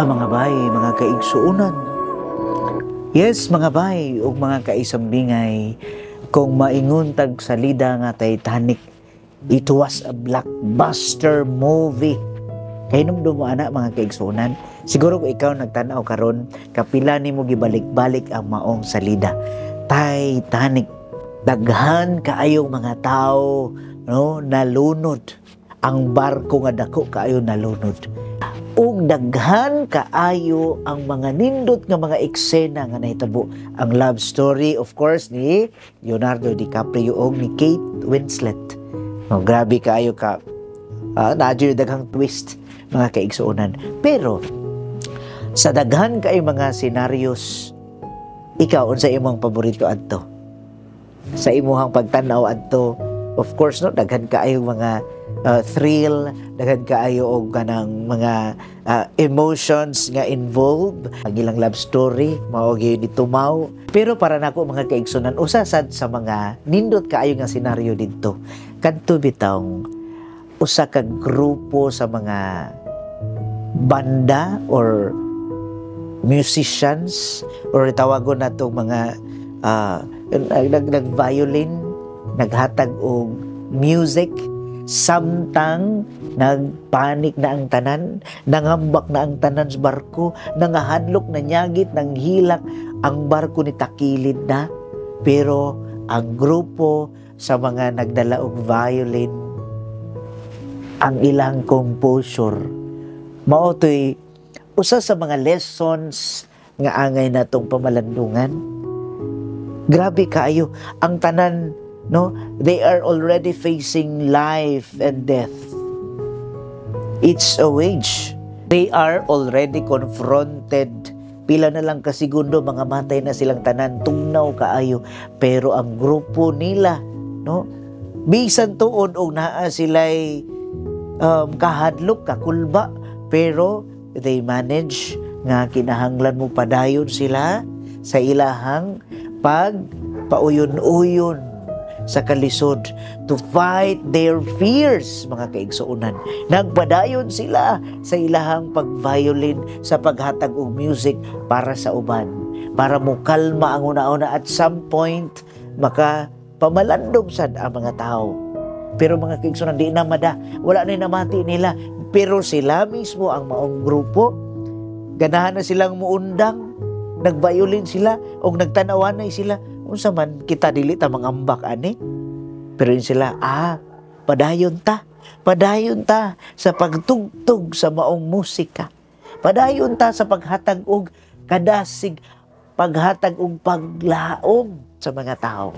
Mga bay, mga kaigsuonan. Yes, mga bay ug mga kaisambingay, kung maingon tag salida nga Titanic, it was a blockbuster movie. Kay hinumdum mo ana, mga kaigsuonan? Siguro kung ikaw nagtan-aw karon, kapila nimo gibalik-balik ang maong salida. Titanic. Daghan kaayong mga tao, no, nalunod. Ang barko nga dako kaayo nalunod. Ug daghan kaayo ang mga nindot nga mga eksena nga nahitabo. Ang love story, of course, ni Leonardo DiCaprio ug ni Kate Winslet. Oh, grabe kaayo ka naa daghang twist, mga kaigsuonan. Pero sa daghan kay mga scenarios, ikaw, unsa imong paborito adto? Sa imuhang pagtan-aw adto, of course, no, daghan kaayo mga thrill, daghan kaayo og kanang mga emotions nga involved. Ang ilang love story mao gyud ni tumaw. Pero para nako, mga kaigsunan, usa sad sa mga nindot kaayo nga senaryo didto kadto bitawng usa ka grupo sa mga banda or musicians or tawagon nato mga nag nag violin, naghatag og music samtang nagpanik na ang tanan, nangambak na ang tanan sa barko, nangahadlok, nanyagit, nanghilak, ang barko ni takilid na. Pero ang grupo sa mga nagdala og violin, ang ilang composure, mao to'y usa sa mga lessons nga angay natong pamalandungan. Grabe kaayo ang tanan, no? They are already facing life and death. It's a wage. They are already confronted. Pila na lang ka segundo, mga matay na silang tanan, tugnaw kaayo. Pero ang grupo nila, no? Bisan tuod og naa sila'y kahadlok, kakulba, pero they manage nga kinahanglan mo padayon sila sa ilahang pag pauyon-uyon sa kalisod to fight their fears, mga kaigsuonan. Nagpadayon sila sa ilahang pag-violin, sa paghatag og music para sa uban, para mukalma ang una-una, at some point maka pamalandong sad ang mga tao. Pero mga kaigsuonan, di na mada, wala na namati nila, pero sila mismo, ang maong grupo, ganahan na silang muundang, nag-violin sila og nagtanawanay sila, unsa man kita, dili ta mangambak ani? Pero yun sila, padayon ta. Padayon ta sa pagtugtog sa maong musika. Padayon ta sa paghatag og kadasig, paghatag og paglaom sa mga tao.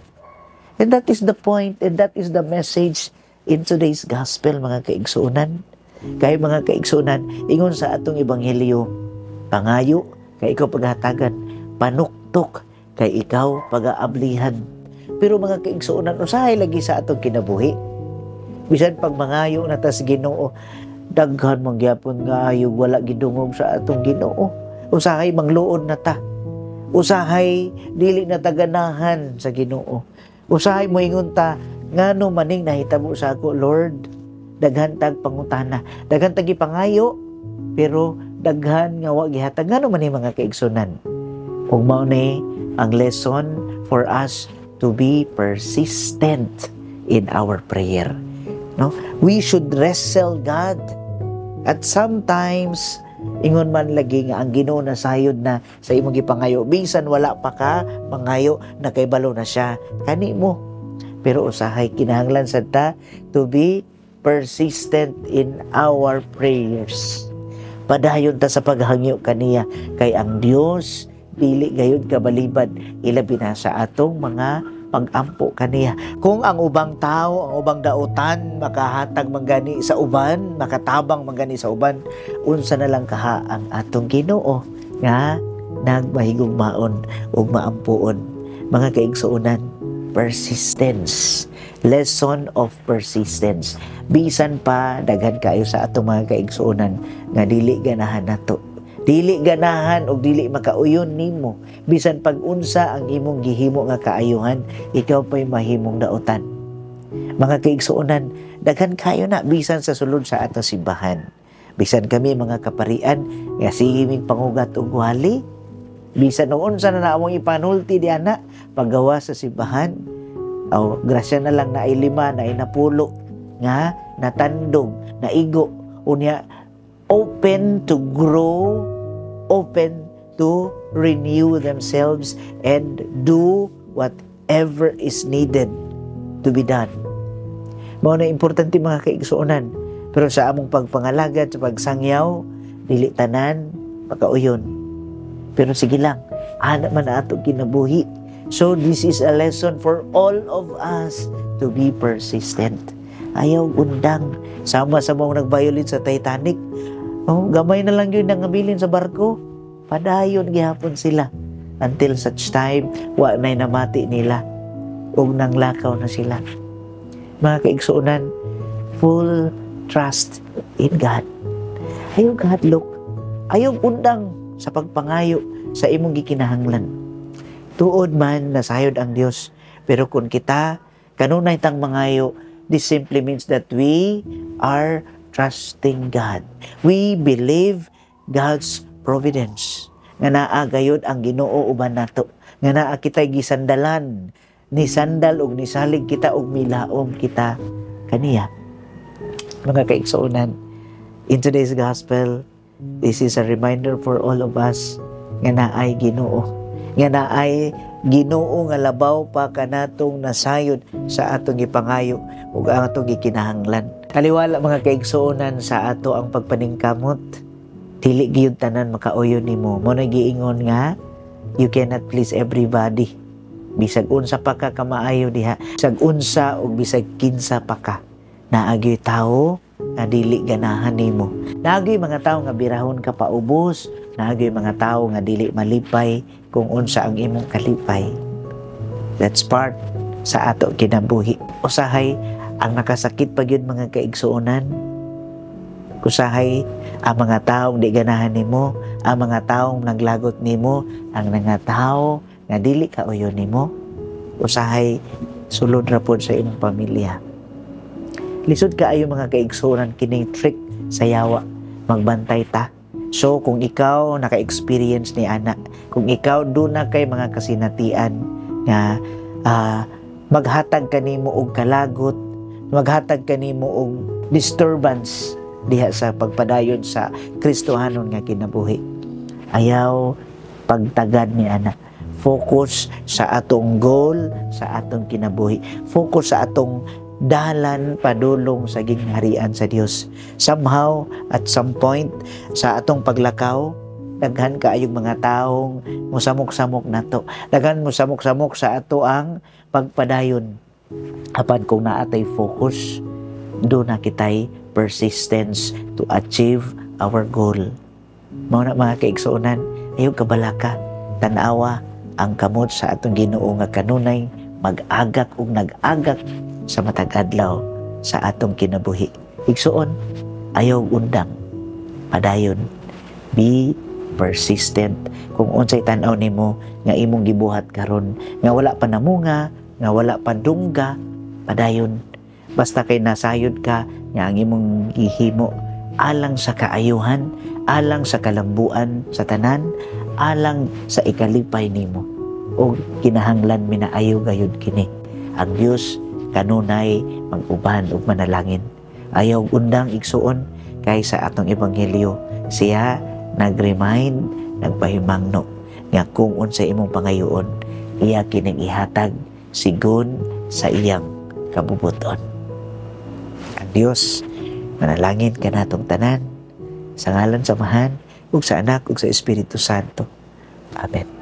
And that is the point and that is the message in today's gospel, mga kaigsuonan. Kay mga kaigsuonan, ingon sa atong ebanghelyo, pangayo kay ikaw paghatagan, panuktok kay ikaw pag-aablihan. Pero mga kaigsuonan, usahay lagi sa atong kinabuhi, bisan pag mangayo na tas Ginoo, daghan man gyapon nga ayog wala gidungog sa atong Ginoo. Usahay mangluod na ta. Usahay dili na ta ganahan sa Ginoo. Usahay moingon ta, ngano maning nahitabo sa ako, Lord? Daghan tag pangutana, daghan tag gipangayo, pero daghan nga wa gihatag. Ngano man ni, mga kaigsunan? Ug mao ni ang lesson for us to be persistent in our prayer. No? We should wrestle God. At sometimes, ingon man lagi nga ang Ginoo na sayod na sa imong gipangayo. Bisan wala pa ka mangayo, nakaibalo na siya kani mo. Pero usahay kinahanglan sad ta to be persistent in our prayers. Padayon ta sa paghangyo kaniya kay ang Dios dili gayud kabalibad, ilabi na sa atong mga pag-ampo kaniya. Kung ang ubang tao, ang ubang dautan makahatag man gani sa uban, makatabang man gani sa uban, unsa na lang kaha ang atong Ginoo nga nagmahigugmaon ug maampuon? Mga kaigsuonan, persistence. Lesson of persistence. Bisan pa daghan kayo sa atong mga kaigsuonan nga dili ganahan nato, dili ganahan og dili makauyon nimo, bisan pag unsa ang imong gihimo nga kaayuhan, ikaw pa'y mahimong dautan. Mga kaigsuonan, daghan kayo na bisan sa sulod sa atong simbahan. Bisan kami mga kaparian nga sige ming pangugat og wali, bisan og unsa na among ipanulti di ana paggawa sa simbahan, aw grasya na lang na lima na napulo nga natandog, naigo. Unya open to grow, open to renew themselves and do whatever is needed to be done. Mao na importante, mga kaigsuonan. Pero sa among pagpangalagad, sa pagsangyaw, dili tanan makauyon. Pero sige lang, ana man ato kinabuhi. So this is a lesson for all of us to be persistent. Ayaw undang. Sama sa mga nag-violin sa Titanic. Oh, gamay na lang yun nangabilin sa barko. Padayon gihapon sila. Until such time, wa na'y namati nila. Ug nanglakaw na sila. Mga kaigsuonan, full trust in God. Ayaw kahadlok. Ayaw undang sa pagpangayo sa imong gikinahanglan. Tuod man nasayod ang Dios, pero kung kita kanunay tang mangayo, this simply means that we are trusting God. We believe God's providence. Nga naa gayod ang Ginoo uban nato. Nga naa kita'y gisandalan, nisandal og nisalig kita og milaom kita kaniya. Mga kaigsuonan, in today's gospel, this is a reminder for all of us nga naay Ginoo. Nga naay Ginoo nga labaw pa kanatong nasayod sa atong gipangayo ug ang atong gikinahanglan. Taliwala, mga kaigsuonan, sa ato ang pagpaningkamot, dili giyud tanan makauyon nimo. Mao na giingon nga you cannot please everybody. Bisag unsa pa ka kamaayo diha, bisag unsa ug bisag kinsa pa ka, naa gyoy tawo nga dili ganahan nimo. Naa gyoy mga tawo nga birahon ka paubos, naa gyoy mga tawo nga dili malipay kung unsa ang imong kalipay. That's part sa ato kinabuhi. Usahay ang nakasakit pa gyud, mga kaigsuonan, usahay ang mga taong di ganahan nimo, ang mga taong naglagot nimo, ang mga tao nga dili ka uyon nimo, usahay sulod ra pod sa imong pamilya. Lisod kaayo, mga kaigsuonan, kining trick sa yawa. Magbantay ta. So kung ikaw naka-experience ni ana, kung ikaw duna kay mga kasinatian nga maghatag kanimo og kalagot, maghatag kanimo og disturbance diha sa pagpadayon sa Kristohanon nga kinabuhi, ayaw pagtagad ni ana. Focus sa atong goal, sa atong kinabuhi. Focus sa atong dalan padulong sa gingharian sa Dios. Somehow, at some point, sa atong paglakaw, daghan kaayong mga taong musamok-samok nato. Daghan musamok-samok sa ato ang pagpadayon. Apan kung naa tay focus, duna kitay persistence to achieve our goal. Mao na, mga kaigsuonan, ayaw kabalaka, tanawa ang kamot sa atong Ginoo nga kanunay mag-agak ug nag-agak sa matag adlaw sa atong kinabuhi. Igsuon, ayaw undang. Padayon. Be persistent. Kung unsay tan-aw nimo nga imong gibuhat karon nga wala pa namunga, nga wala pa dungga, padayon. Basta kay nasayod ka nga ang imong gihimo alang sa kaayuhan, alang sa kalambuan sa tanan, alang sa ikalipay nimo. O kinahanglan minaayo gayud kini. Ang Dios kanunay mag-uban ug manalangin. Ayaw undang, igsuon, kay sa atong ebanghelyo siya nag-remind, nagpahimangno nga kung unsa imong pangayoon, iya kining ihatag sigon sa iyang kabubuton. Ang Dios manalangin kanatong tanan, sa ngalan sa Amahan ug sa Anak ug sa Espiritu Santo. Amen.